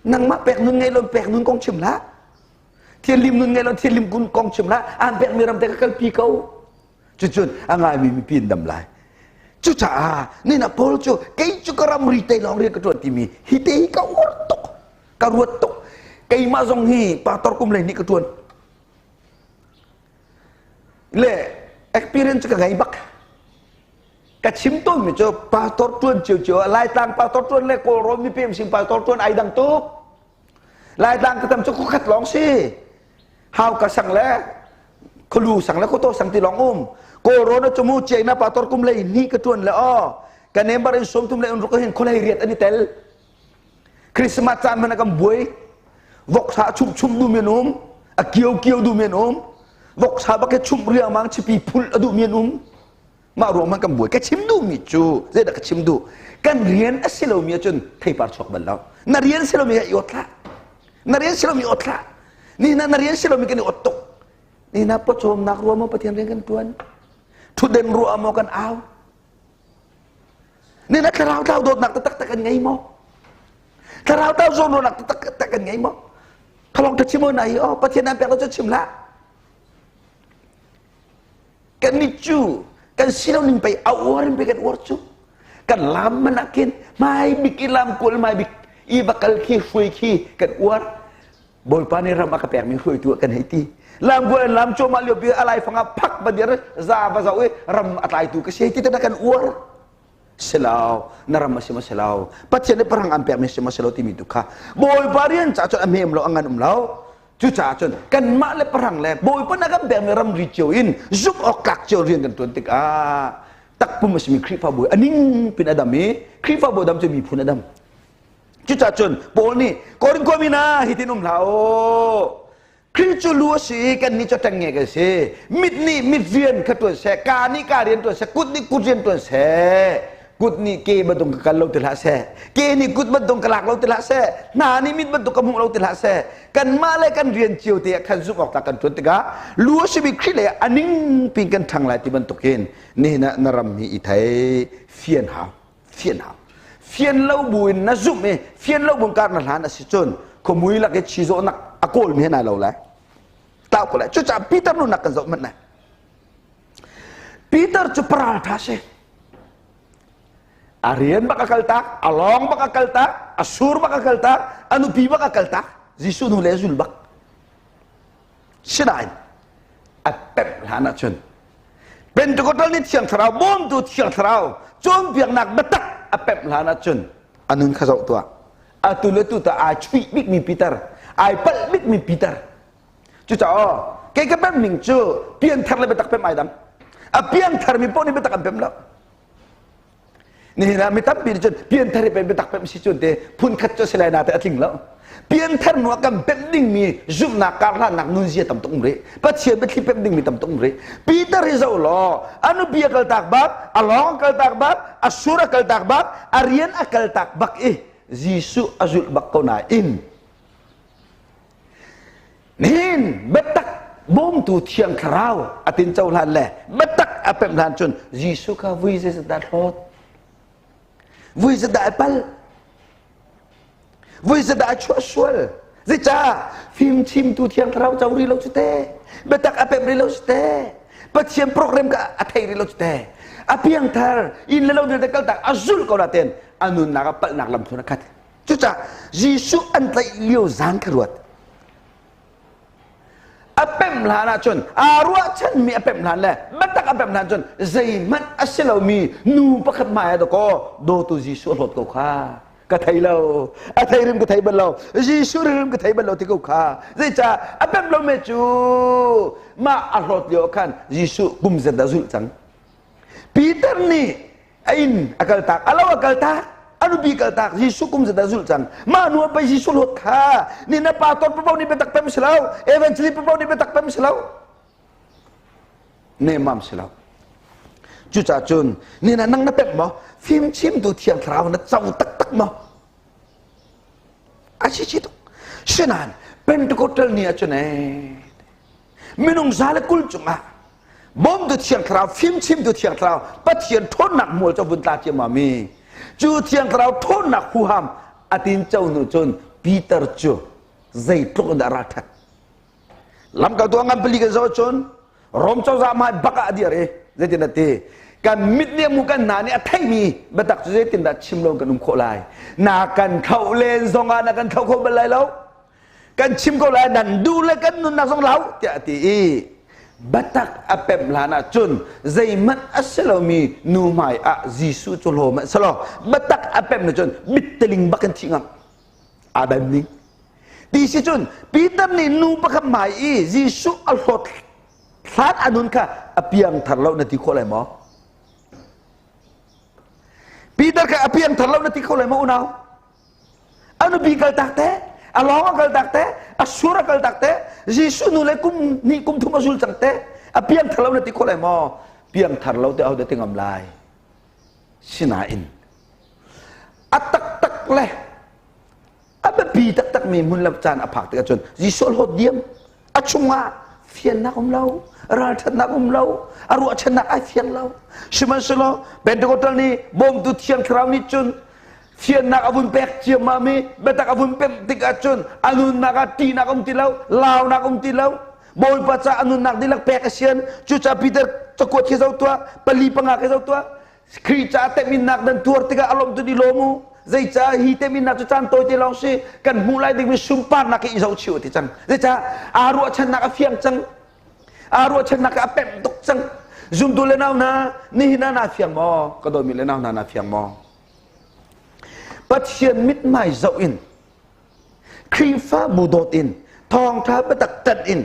Nangmah pek nun ngei lo pek nun kong chim hlah. Thianlim nun ngei lo thianlim kong chim hlah. An pekmi ram te ka kalpi ko. Cucun a ngaimi mipi an dam lai. Cucaah nina Paul cu kei cu ka ramri te lawng rian ka ṭuan timi hi te hi ka uar tuk, ka ruat tuk. Keimah zong hi pastor kum lei nih ka ṭuan. Le experience ka ngei bak. Ka chim tawnmi cu pastor ṭuan ciocio ah Laitlang pastor ṭuan le Kawlrawn mipem sin pastor ṭuan ai dang tuk. Laitlang ka tam cu khuakhat lawng si. Hauka sang le khualu sang le khuataw sang ti lawng um. Kawlrawn a cumu ciaina pastor kum lei ni ka ṭuan le aw ka nembar in sawm thum le unruk hin khualei riat an i tel. Christmas caan hmanh ah kan buai. Voksa chumh chumh duhmi an um. A kio kio duhmi an um. Voksa bak i chumh riangmang chipi phulh a duhmi an um. Mah ruang hmanh kan buai. Ka chim duhmi cu zeidah ka chim duh? Kan rian a si lomi ahcun theipar chuak bal lo. Na rian si lomi i ot hlah. Na rian si lomi ot hlah. Ni na na rian si lomi kan i ot tuk. Ni na pawcawmnak ruah maw Pathian rian kan tuan? Thutden ruah maw kan au? Ni na thlarau tlau dawtnak taktak kan ngei maw? Thlarau tlau zawnruahnak taktak kan ngei maw? Thalong ta chim na hi oh Pathian an pek lo cu chim hlah. Kan nih cu kan si lo ning pei a uar in pei kan uar cu. Kan lam man ah khin hmai bik i lam kual hmai bik i va kal khi hruai khi kan uar. Bawipa nih ram a ka pekmi hruaitu ah kan hei ti. Lam kual in lam cuahmah lio pi a laifang ah phak va dir za va zoh i ram a tlaitu ka si hei ti te kan uar. Silo, na ram a si ma silo. Pathian nih parang an pekmi si ma silo timi tu kha Bawipa rian ca cun a hmem lo a ngan um lo. Cucaah cun kanmah le parang le Bawipa na kan pekmi ramri cio in zumh awk tlak cio rian kan ṭuan tikah takpum a simi Khrihfabu a ning pin a dam i Khrihfabu a dam cu miphun a dam. Cucaah cun Paul nih Korin khuami hna hitin um hlah u. Khrih cu lu a si i kannih cu ṭengnge kan si. Mit nih mit rian kha ṭuan seh, kaa nih kaa rian ṭuan seh, kut nih kut rian ṭuan seh. Kut nih ke bantuk ka kal lo ti hlah seh. Ke nih kut bantuk ka lak lo ti hlah seh. Hna nih mit bantuk ka hmuh lo ti hlah seh. Kanmah le kan rian cio te ah khan zumh awk tlak kan ṭuan tikah lu a simi Khrih lei ah a ning pin kan ṭhang lai ti bantukin nihin ah na ram hi i thei fian hau fian hau fian lo buin na zumh i fian lo buin kar na hlan a si cun khuamui lak i chizawhnak a kawlmi he nai lo lai tlau ko lai cucaah Peter nunnak kan zoh hmanh lai Peter cu paral ṭha si a rian bak a kal tak a lawng bak a kal tak a sur bak a kal tak a nupi bak a kal tak Jesuh nu le zul bak sinain a pemh hlan ahcun Pentecostal nih Thiang Thlarau bawmtu Thiang Thlarau cawnpiaknak biatak a pemh hlan ahcun a nun kha zoh tuah atu le tu ta ai chuih bikmi Peter ai palh bikmi Peter Cucaah kei ka pemh ning cu pianthar le biatak pemh ai dang. A piangthar mi paoh nih biatak an pemh lo. Nihin ah mi tampi nih cun pianthar i pei biatak pemh si cun te phun khat cu si lai na te a tling lo. Pianthar hnu ah kan pemh dingmi zumhnak karhlannak nunzia tam tuk um rih. Pathian biathli pemh dingmi tam tuk um rih. Peter hi zoh law a nupi a kaltak bak, a lawng a kaltak bak, a sur a kaltak bak, a rian a kaltak bak i Jesuh a zulh bak ko nain Nihin biatak bawmtu Thiang Thlarau a tin cohlan le biatak a pemh hlan cun Jesuh kha vui zeizat dah hlawt? Vui zeizat dah a pal? Vui zeizat dah a chuah sual? Zeicah fimchimtu Thiang Thlarau co rih lo cu te? Biatak a pemh rih lo cu te? Pathian program ka a thei rih lo cu te? A piangthar inn le lo vialte kaltak a zulh ko nain a nunnak ah palhnak lam thlun a khat. Cucaah Jesuh an tlaih lio zan kha ruat. A pemh hlan ahcun aa ruahchanmi a pemh hlan le biatak a pemh hlan cun zeihmanh a si lomi nu pakhat hmai ah dakaw dawtu Jesuh a hlawt ko kha. Ka thei lo. A thei rim ka thei bal lo. Jesuh rim ka thei bal lo ti ko kha. Zeicah a pem lo me cu mah a hlawt lio khan Jesuh kum zet dah zulh cang. Peter nih a inn a kaltak, a lo a kaltak, a nupi kaltak, Jesuh kum zet dah zulh cang. Mah nu pei Jesuh hlawt kha. Ni na pa ton papo nih biatak pem si lo, evangelist papo nih biatak pem si lo. Nemmam si lo. Cucaah cun ni na nang na pemh maw? Fimchimtu Thiang Thlarau na co taktak maw? A si si tuk. Sinain Pentecostal ni ahcun ee minung 120 cungah bawmtu Thiang Thlarau, fimchimtu Thiang Thlarau, Pathian ṭhawnnak mual cu vun tla ciammam i cu Thiang Thlarau ṭhawnnak huham a tin co hnu cun Peter cu zeitluk in dah ralṭhat. Lamkaltu a ngan pali kan zoh ahcun Rom cozah hmai bak ah a dir i zeitin a ti? Kan mit nih a hmu kan hna nih a theimi biatak cu zeitindah chim lo kan um khawh lai? Na kan thlauh len zongah na kan thlauh kho bal lai lo. Kan chim ko lai nan duh le kan nunnak zong lau tiah a ti i biatak a pemh hlan ah cun zeihmanh a si lomi nu hmai ah Jesuh cu hlaw hmanh selaw biatak a pemh cun mitteling bak in thih ngam. Adam ning ti si cun Peter nih nu pakhat hmai i Jesuh a hlawt hlan a nun kha a piangthar lo na ti khawh lai maw? Peter kha a piangthar lo na ti kho lai maw unau? A nupi kaltak te, a lawng a kaltak te, a sur a kaltak te, Jesuh nu le kum hnih kum thum a zul cang te, a piangthar lo na ti khawh lai maw? Piangthar lo te ahodah ti ngam lai? Sinain a taktak le a biapi taktakmi hmun le caan a phak tikah cun Jesuh a hlawt diam. A chungah fiannak um lo, ralṭhatnak um lo, a ruahchannak ai fiang lo. Sihmanhsehlaw Pentecostal nih bawmtu Thiang Thlarau nih cun fiannak a vun pek ciammam i biatak a vun pemh tikah cun a nunnak ah ṭihnak um ti lo, launak um ti lo, Bawipa ca a nunnak dihlak pek a sian. Cucaah Peter cakuat khi zoh tuah, pali panga khi zoh tuah, Khrih caah teminnak nan tuar tikah a lawmh tu ni lawm u. Zeicah hi teminnak cu caan tawite lawng si kan hmuh lai dingmi sunparnak hi i zohchih u ti cang. Zeicah aa ruahchannak a fiang cang. Aa ruahchannak a pemh tuk cang. Zumtu le nau hna, nihin ah naa fiang maw? Ka dawtmi le nau hna naa fiang maw? Pathian mithmai zoh in Khrihfabu dawt in thawngṭha biatak ṭanh in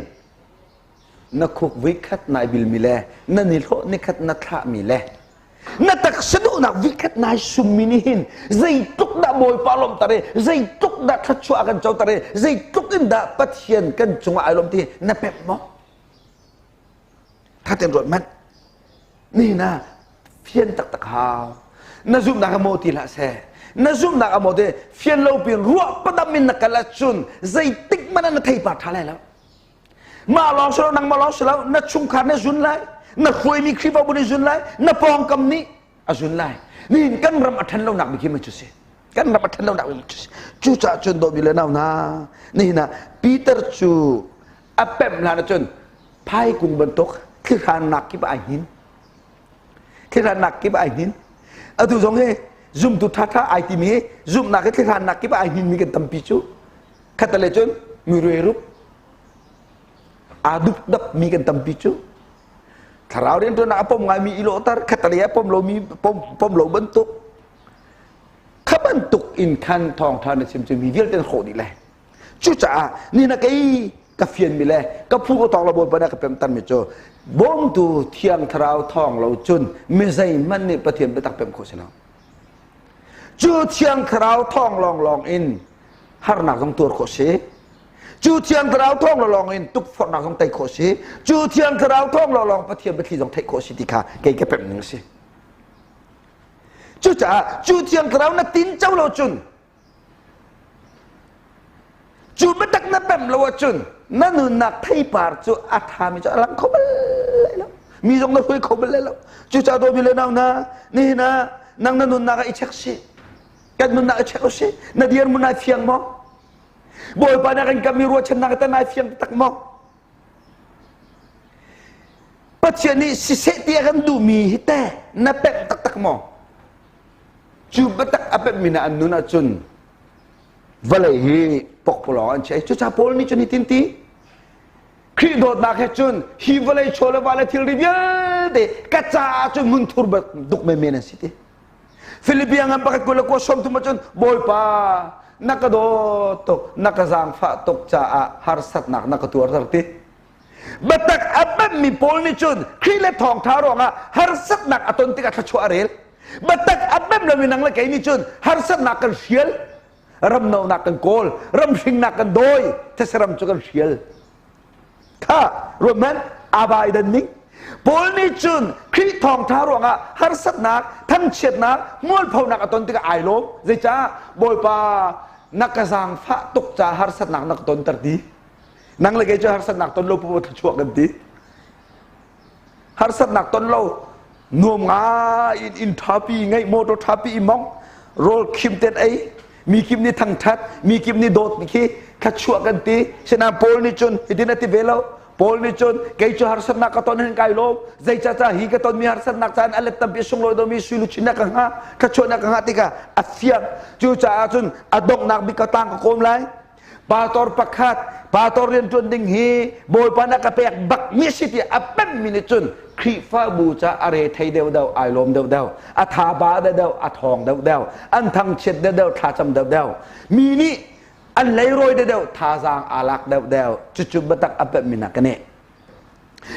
na khuk vuikhat nai bilmi le na nihlawh nikhat na thlahmi le na taksa duhnak vuikhat nai summi nih hin zeitluk dah Bawipa lawmhter i zeitluk dah thluachuah a kan coter i zeitluk in dah Pathian kan cungah ai lawm ti na pemh maw? Tha tein ruat manh. Nihin ah fian taktak hau. Na zumhnak a maw ti hlah seh. Na zumhnak a maw ti fian lo pin ruah padam in na kal ahcun zeitik hmanh ah na theipar ṭha lai lo. Mah lawng si lo, nangmah lawng si lo, na chungkhar nih zun lai, na hruaimi Khrihfabu nih zun lai, na pawngkam nih a zun lai. Nihin kan ram a ṭhan lonak bik hi mei cu si. Kan ram a ṭhan lonak bik cu si. Cucaah cun dawmi le nau hna, nihin ah Peter cu a pemh hlan ahcun phaikung bantuk thlihrannak kip ai hnin. Thlihrannak kip ai hnin. Atu zong hi zumtu ṭhaṭha ai timi hi zumhnak hi thlihrannak kip ai hninmi kan tampi cu. Khattelei cun miruairup aa dupdap mi kan tampi cu thlarau rianṭuannak a pom ngaimi i lawhter khattelei a pom lomi pom lo bantuk kha bantuk in khan thawngṭha na chim cu mi vialte na hrawh dih lai. Cucaah ni na kei ka fianmi le ka phu ka tawng lo Bawipa nih a ka pemtermi cu bawmtu Thiang Thlarau thawng lo cun mi zeihmanh nih Pathian biatak pem khawh si lo. Cu Thiang Thlarau thawng lawnglawng in harnak zong tuar khawh si. Cu Thiang Thlarau thawng lawnglawng in tukforhnak zong tei khawh si. Cu Thiang Thlarau thawng lawnglawng Pathian biathli zong theih khawh si ti kha kei ka pemh ning a si. Cucaah cu Thiang Thlarau na tinco lo cun cu biatak na pemh lo ahcun na nunnak theipar cu a ṭhami cu a lang kho bal lai lo. Mi zong na hruai kho bal lai lo. Cucaah dawmi le nau hna, nihin ah nang na nunnak ah i check sih. Kan nunnak i check usih. Na dirhmun ai fiang maw? Bawipa nih a kan kammi ruahchannak tan ai fiang taktak maw? Pathian nih siseh ti a kan duhmi hi teh na pemh taktak maw? Cu biatak a pemhmi na an nun ahcun vawlei hi pokpalawng an chiah. Cucaah Paul nih cun hitin ti, Khrih dawtnak he cun hi vawlei chaw le va le thilri vialte ka caah cun hmunthur duk menmen an si ti. Filipia ngan pakhat 21 30 ahcun Bawipa na ka dawt tuk na ka zaangfah tuk caah harsatnak na ka tuarter ti. Biatak a pemmi Paul nih cun Khrih le thawngṭha ruangah harsatnak a ton tikah thluachuah a rel. Biatak a pem lomi nang le kei nih cun harsatnak kan hrial, ramnonak kan kawl, ramhringnak kan dawi, thesaram cu kan hrial. Kha ruat hmanh aa dan ning. Paul nih cun Khrih thawngṭha ruangah harsatnak, thangchiatnak, mualphonak a ton tikah ai lawm. Zeicah? Bawipa na ka zaangfah tuk caah harsatnak na ka tonter ti. Nang le kei cu harsatnak ton lo pu thluachuah kan ti. Harsatnak ton lo nuam ngai in inn ṭhapi ngeih motor ṭhapi i mong rawl khim ten ei mi kim nih thangṭhat mi kim nih dawt khi thluachuah kan ti. Sinain Paul nih cun hitin a ti ve lo. Paul nih cun kei cu harsatnak ka ton hin kai lawm zeicahtiah hi ka tonmi harsatnak caan a let tampi sunglawi domi sui luchin na ka hnga thluachuah na ka hnga tikah a fiang cucaah cun a donghnak bik ka tang ka kawm lai Pastor pakhat pastor rian ṭuan ding hi Bawipa na ka pek bak mi si ti a pemmi nih cun Khrihfabu ca a re thei deuh deuh ai lawm deuh deuh a tha ba deuh deuh a thawng deuh deuh an thangchiat deuh deuh thlacam deuh deuh mi nih an leirawi deuh deuh thazaang aa lak deuh deuh cucu biatak a pemmi nak ka nih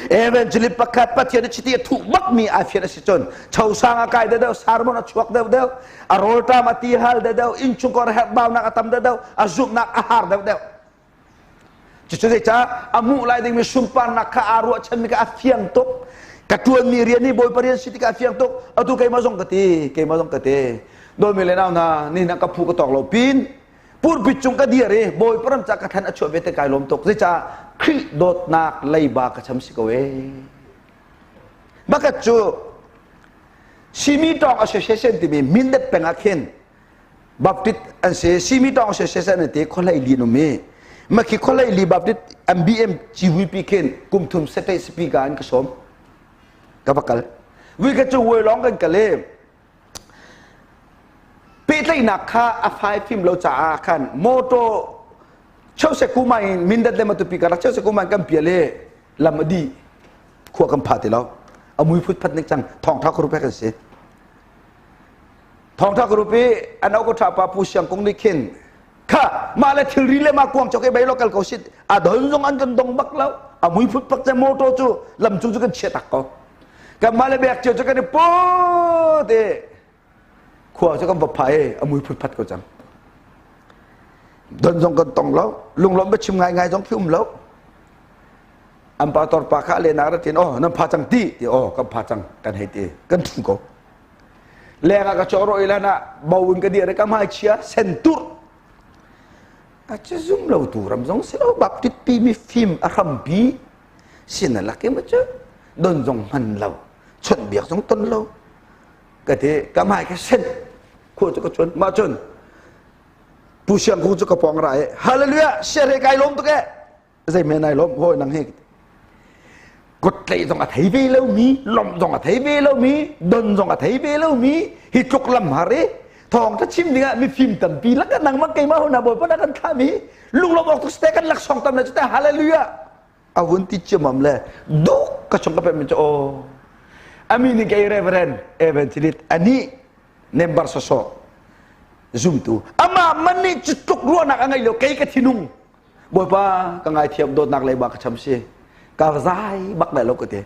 Evangelist pakhat Pathian a chiti a thuh bakmi ai fian a si cun chosang a kai deuhdeuh sermon a chuak deuhdeuh a rawlṭam a ti hal deuhdeuh innchungkhar herhbaunak a tam deuhdeuh a zumhnak a har deuhdeuh cucu zeicah a hmuh lai dingmi sunparnak kha aa ruahchanmi kha a fiang tuk ka ṭuanmi rian hi Bawipa rian si tikah a fiang tuk atu keimah zong ka ti keimah zong ka ti dawmi le nau hna nihin ah ka phu ka tawk lo pin pulpit cung ka dir i Bawipa ram ca ka than a chuah ve te kai lawm tuk zeicah Khrih dawtnak leiba ka cham si ko ee bakat cu Simi Tawng Association timi Mindat peng ah khin Baptist an si Simi Tawng Association an ti khuahlei li um i makhi khuahlei li Baptist MBM GVP khin kum thum state speaker an ka sawm ka va kal vui ka cu woi long kan kal i Pehtlaihnak kha a fai fim lo caah khan motor Chose Kuma in Mindat le Matupi karlak Chose Kuma in kan pial i lam a dih khua kan pha ti lo a mui phutphat ning cang thawngtha group he kan si thawngtha group i an au ko tha pa pu siang kung nih khin kha mah le thilri le mah kuang chok i bei lo kal ko sit a don zong an kan dong bak lo a mui phut pak cang motor cu lam cung cu kan chia tak ko kan mah le bek cio cu kan i put i khua cu kan va pha i a mui phut phat ko cang don zong kan tong lo lunglawm biachim ngai ngai zong khi um lo an pa tor pa kha le nak ratin oh nan pha cang ti ti oh kan pha cang kan hei ti kan thu ko leng ah ka chawh ro ilan ah bo in ka dir ka hmai chia sen tur a che zum lo tu ram zong si lo baptist pi mi fim a hrampi sin a lak ma chu don zong hman lo chawnh biak zong ton lo ka ti ka hmai ka sen khu chu ka chun ma chun pu siang kung chu ka pong ra e hallelujah share kai lom tu ke zei men ai lawm hawi nang hi kut tlaih zong a thei ve lo mi lawmh zong a thei ve lo mi don zong a thei ve lo mi hi tluk lam har i thawng ta chim dingah mifim tampi lak nangmah keimah hona bawipa na kan thlah mi lunglawm awk tuk ste kan laksawng tam le cu te hallelujah a vun ti ciamam le duk ka chung ka pem mi cu aw ami ning kei reverend evangelist ani member soso zumtu amah man nih cu tluk ruahnak a ngei lo kei ka thinung Bawipa ka ngaithiam dawtnak leiba ka cham si ka zai bak lai lo ka ti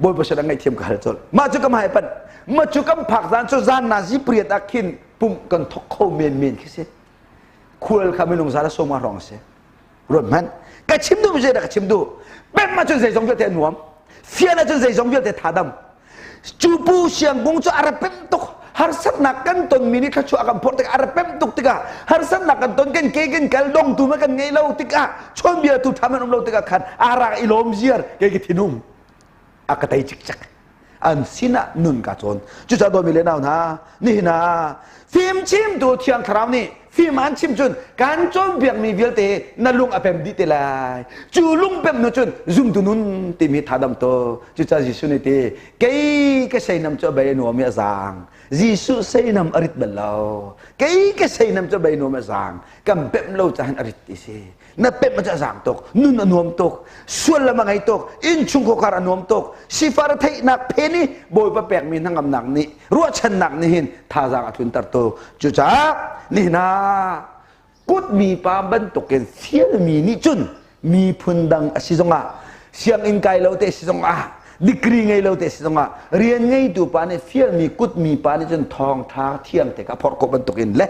Bawipa sin ah ngaihthiam ka hal colh mah cu ka hmai pan mah cu kan phak zan cu zan na zi priat ah khin pumh kan thok kho men men khi si khual kha minung za le som nga hrawng si ruat hmanh ka chim duh zei dah ka chim duh pek ma cun zeizong vialte a nuam fian ahcun zeizong vialte tha dam Cu Pu Siang Kung cu a ra pem tuk. Harsatnak kan tonmi nih thluachuah a kan phorh tikah a ra pem tuk tikah harsatnak kan ton kan ke kan kal dongtu ma kan ngei lo tikah chawnbia tu ṭha man um lo tikah khan a rak i lawm ziar kei ka thinung a ka tei cikcek an sinah nun ka cawn cucaah dawmi le nau hna nihin ah fimchimtu thiang thlarau nih Fim an chim cun kan cawnpiakmi vialte na lung a pem dih te lai. Cu lung pem hnu cun zumtu nun timi thadam to. Cucaah Jesuh nih ti kei ka seinam cu a bei a nuam i a zaang. Jesuh seinam a rit bal lo. Kei ka seinam cu a bei nuam a zaang. Kan pemh lo cahan a rit ti si. Na pemh cu a zaang tuk. Nun a nuam tuk. Sual lam a ngei tuk. Innchungkhar a nuam tuk. Sifar theihnak phen i Bawipa pekmi hnangamnak nih ruahchannak nih hin thazaang a tlunter tuk. Cucaah nihin ah kutmi pa bantukin fialmi nih cun miphun dang a si zongah sianginn kai lo te si zongah degree ngei lo te si zongah rian ngeitu pa nih fialmi kutmi pa nih cun thawngtha thiang te kha phorh khawh bantukin le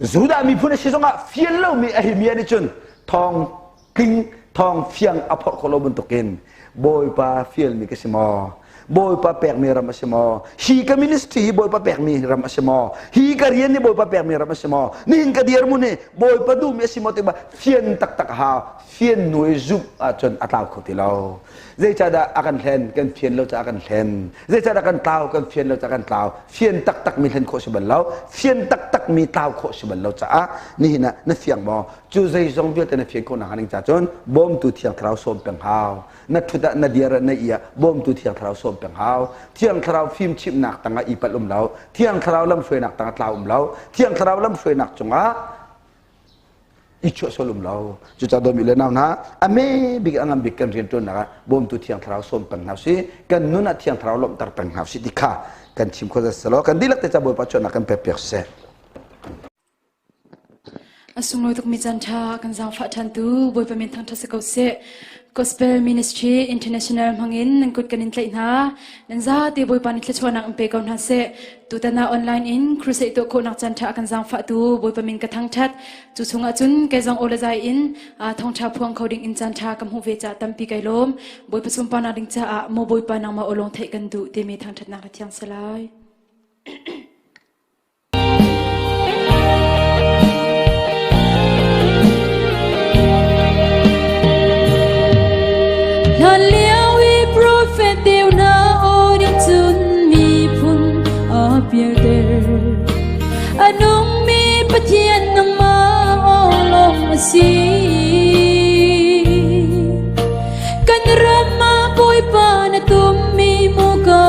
Judah miphun a si zongah fial lomi a himi nih cun thawng tling thawng fiang a phorh khawh lo bantukin Bawipa fialmi ka si maw Bawipa pekmi ram a si maw hi ka ministry hi Bawipa pekmi ram a si maw hi ka rian hi Bawipa pekmi ram a si maw nihin ka dirhmun hi Bawipa duhmi a si maw ti fian taktak a hau fian hnu i zumh ahcun a tlau kho ti lo zeicahdah a kan hlen kan fian lo caah kan hlen zeicahdah kan tlau kan fian lo caah kan tlau fian taktak mi hlen khawh si bal lo fian taktak mi tlau khawh si bal lo caah nihin ah na fiang maw cu zeizong vialte na fian khawh nak ning ca cun bawmtu thiang thlarau sawm peng hau na thut ah na dir ah na i ah bawmtu thiang thlarau sawm peng hau thiang thlarau fim chimhnak tangah i palh um lo thiang thlarau lamhruainak tangah tlau um lo thiang thlarau lamhruainak cungah i chuah sual um lo cucaah dawmi le nau hna a me bik a ngam bik kan rian ṭuannak ah bawmtu thiang thlarau sawm peng hna si kan nun ah thiang thlarau lawmhter peng hna si ti kha kan chim kho selaw kan dihlak te ca Bawipa chuahnak kan pek piak seh. A sunglawi tukmi caan ṭha kan zaangfah ṭhantu Bawipa min thangṭhat si ko seh. Gospel Ministry International hmangin nan kut kan in tlaih hna. Nan zate Bawipa nih thluachuahnak in pe ko hna seh. Tutan ah online in crusade tuah khawhnak caan ṭha kan zaangfahtu Bawipa min ka thangṭhat. Cu chungah cun kei zong aw le zai in thawngṭha phuang kho ding in caan ṭha ka hmuh ve caah tampi kai lawm. Bawipa sunparnak ding caah maw Bawipa nangmah aw lawng theih kan duh timi thangṭhatnak na thiang salai. Hlanlio i profet deu hna aw nih cun miphun a pialter. A nungmi Pathian nangmah aw lawng a si. Kan ram ah Bawipa na tummi muko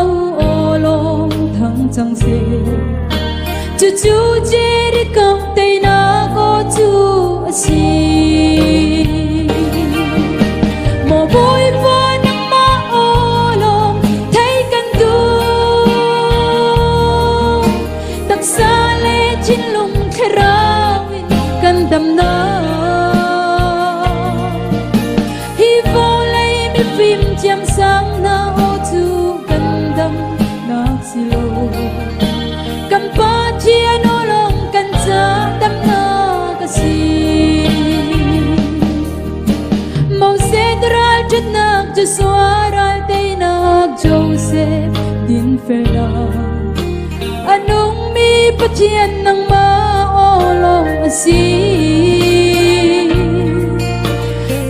aw lawng thang cang seh. Cucu Jericho teinak aw cu a si. Maw Bawipa nangmah aw lawng thei kan duh. Taksa le thinlung thlarau in kan damnak. Hi vawlei mifim thiamsang hna aw cu kan damnak si lo. Kan Pathian aw lawng kan ca damnak a si. Moses ralṭhatnak Joshua ral teinak Joseph dinfelnak a nungmi Pathian nangmah aw lawng a si.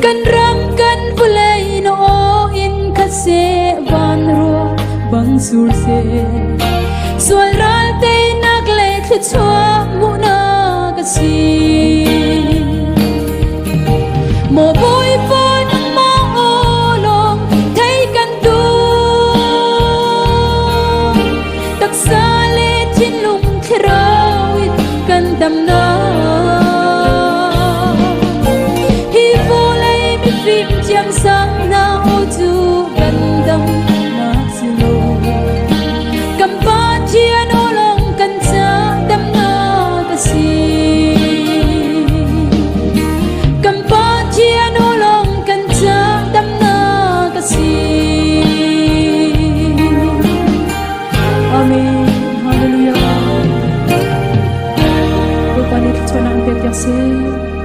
Kan ram kan vawlei na aw in khat seh van ruah bang sur seh. Sual ral teinak le thluachuah hmuhnak a si. Maw Bawipa nangmah aw lawng thei kan duh. Taksa le thinlung thlarau in kan damnak. Hi vawlei mifim thiamsang hna aw cu kan damnak si lo. Kan Pathian aw lawng kan ca damnak a si. Kan Pathian aw lawng kan ca damnak a si. Amen. Hallelujah. Bawipa nih thluachuahnak in pek piak seh.